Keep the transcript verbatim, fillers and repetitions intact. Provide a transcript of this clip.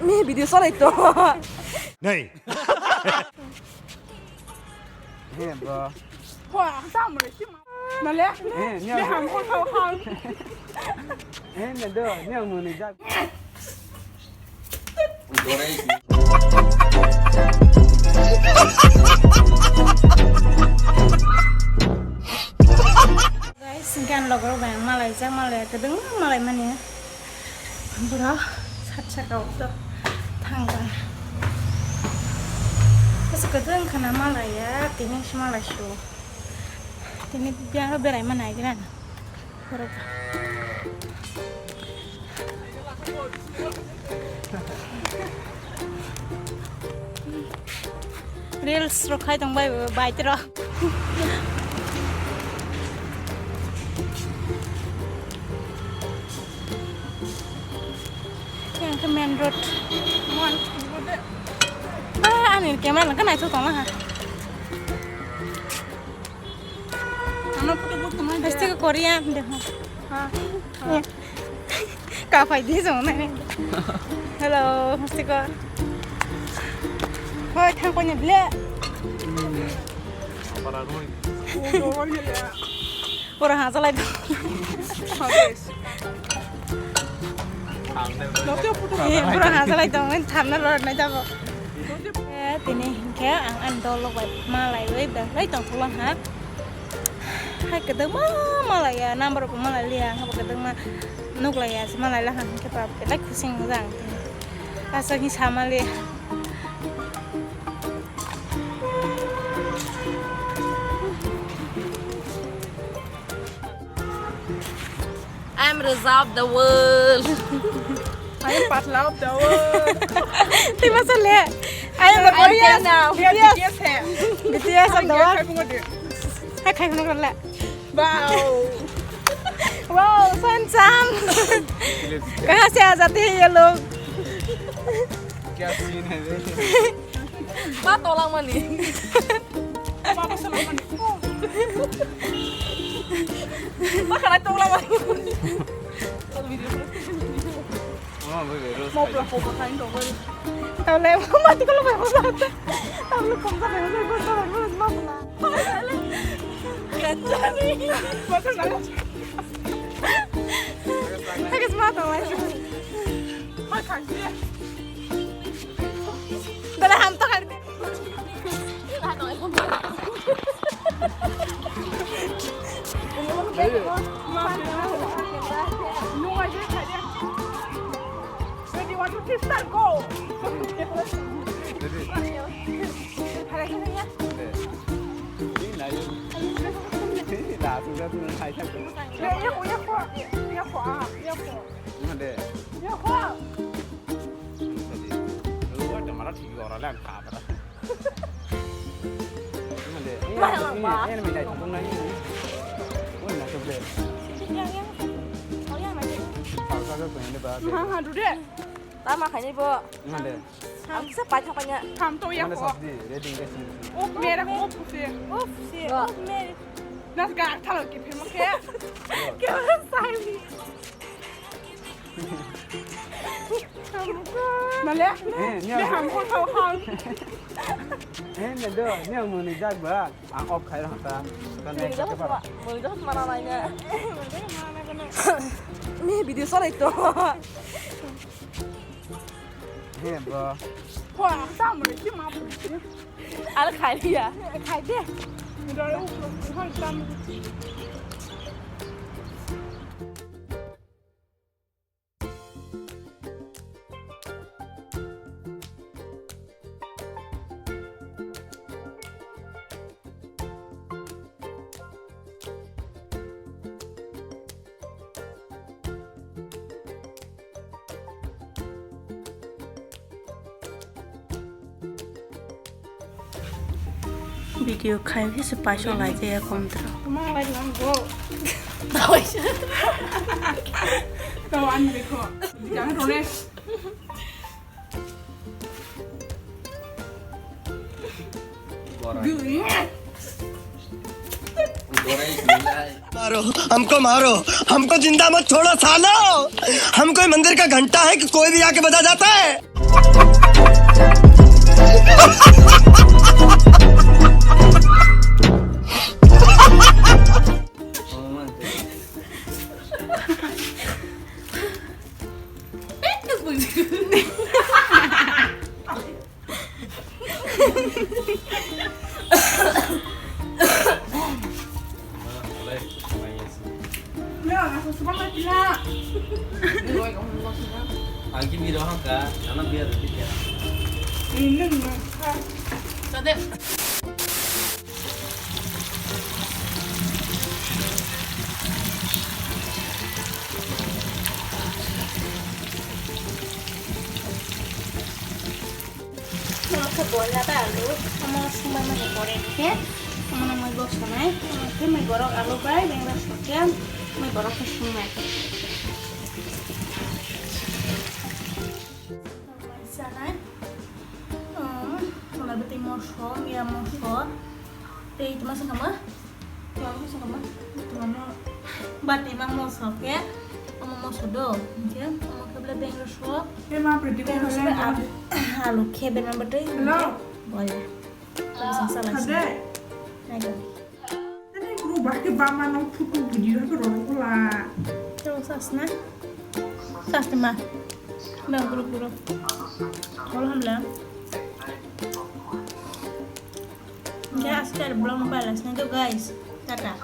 Ni video solai to. Nei. He, bro. Hwa, samre sima. Male? He, ni. Be ham ko thau ham. He, ne do, ni ang muni jak. Guys, hingke ang logro bai ang malai jak, malai kedeng malai mani. Bro, sat saka o to thangka. Bas kedeng khana malai ya, tini se malai su. Tini biang ro berai mana agira na. Bro. Reels rok khai tong bai, bai tro. Yang ke main road. Ah, ani camera nang kanai tu tong ha. Ano photo booth tong. Plastic Korean de. Ha. Ka phai di jong nai. Hello, Mustikor. Hoi, thang koine ble. Pura ha jalai do. Eh, pura ha jalai do, thamna lor nai jabo. Eh, tini hingke ang ani dol lok bai malai bai belai tong phulang ha. Hai kedengma malai ya, number bo malai liya, habo kedengma. Nuklaiya se malai lahang khe pap belai khusing jang. Aswk hi samali. I'm Raja of the world. I am Patla of the world. Twi masa le. I am the I am Korean. Now. B T S. B T S. B T S of the world. Hai khai khunu le. Wow. Wow, so handsome. कहाँ से आ जाते हैं ये लोग? क्या सीन है बे? Ma tolang mani. Ma tolang mani. Ma kana tolang mani. Mau pulang kau makan dong. Tahu lah, mau mati kalau mau makan. Tahu lu kau makan, mau makan, mau makan. Kacani. Makan apa? Hagas mata, wai. Makan dia. Dala ham to kar. Ready, one, two, three, start, go! Tama khaini bo. Ang kisa paithak paina. Tham to ya ko. Uf, mere ko, uf, se. Uf, se, uf, mere. Nas ga thalo ki phema khe. Kya sai ni. Male? Eh, ni. Be ham ko thao ham. Eh, ne do, ni ang muni jak ba. Ang off khai rang ta. Muni jak ba, muni jak mana nai ne. Ni video solai to. He, bro. Hwa, ang ta muni ki ma muni. Al khai ya. Khai de. Video khai khe se paisa lai jaya kom tro. Tama lai lang go. Tawai se. Tawa an de ko. Jang rone. Borai. Borai. मारो, हमको मारो, हमको जिंदा मत छोड़ो सालो। हम कोई मंदिर का घंटा है कि कोई भी आके बजा जाता है? Ang khe biro hangka, ano biya rwdi khe. Omo khe boila bai alu, omo songbai mani pore khe, omo no mui bosonai, omo khe mui borok alu bai bengra sokya, mui borok khe songnai. Sanai, um, omo bai tei moso, miya moso, tei tma sakama. Tamo sakama, tamo bati mang moso khe, omo moso do, hingkhe omo khe bole bengra sok. Khe ma priti ko bengra sok hale. Alu khe bengra batwi. Hello. Hingkhe boila. Tamo sasa lai. Hade. Nai do. Tini guru bahke bama nong photo video ke rong kula. Tamo sas na? Sas ma. Bang guru guru. Hol hamla. Hingkhe askar vlog no bailasnai do guys. Tata.